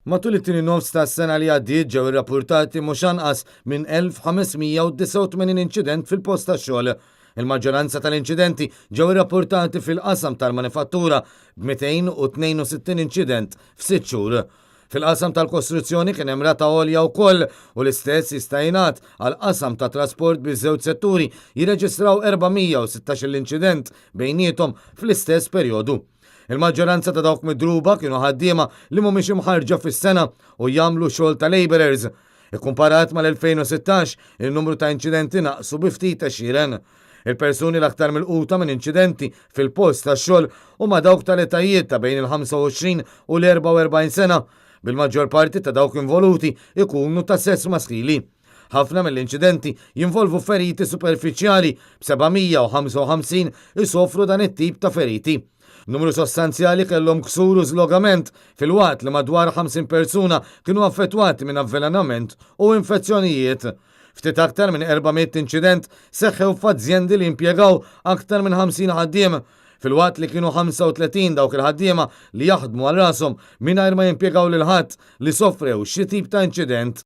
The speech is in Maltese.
Matul it-tieni nofs tas-sena li għaddiet ġew irrappurtati mhux anqas minn 1,589 inċident fil-post tax-xogħol. Il-maġġoranza tal-inċidenti ġew irrappurtati fil-qasam tal-manifattura b'262 inċident f'sitt xhur. Fil-qasam tal-kostruzzjoni kien hemm rata għolja wkoll u l-istess jista' jingħad għall-qasam tat-trasport biż-żewġ setturi jirreġistraw 416-il inċident bejniethom fl-istess perjodu. Il-maġġoranza ta' dawk midruba kienu ħaddiema li mhumiex imħarrġa fis-sengħa u jagħmlu xogħol ta' labourers. Ikkumparat mal-2016, in-numru ta' inċidenti naqsu bi ftit għexieren. Il-persuni l-aktar milquta minn inċidenti fil-post tax-xogħol huma dawk tal-etajiet ta' bejn il-25 u l-44 sena, bil-maġġor parti ta' dawk involuti jkunu ta' sess maskili. Ħafna mill-inċidenti jinvolvu feriti superfiċjali, b'755 isofru dan it-tip ta' feriti. Numru sostanzjali kellhom ksur u żlogament, filwaqt li madwar 50 persuna kienu affettwati minn avvelenament u infezzjonijiet. Ftit aktar minn 400 inċident seħħew f'azjendi li jimpjegaw aktar minn 50 ħaddiem, filwaqt li kienu 35 dawk il-ħaddiema li jaħdmu għal rashom mingħajr ma jimpjegaw lil ħadd li sofrew xi tip ta' inċident.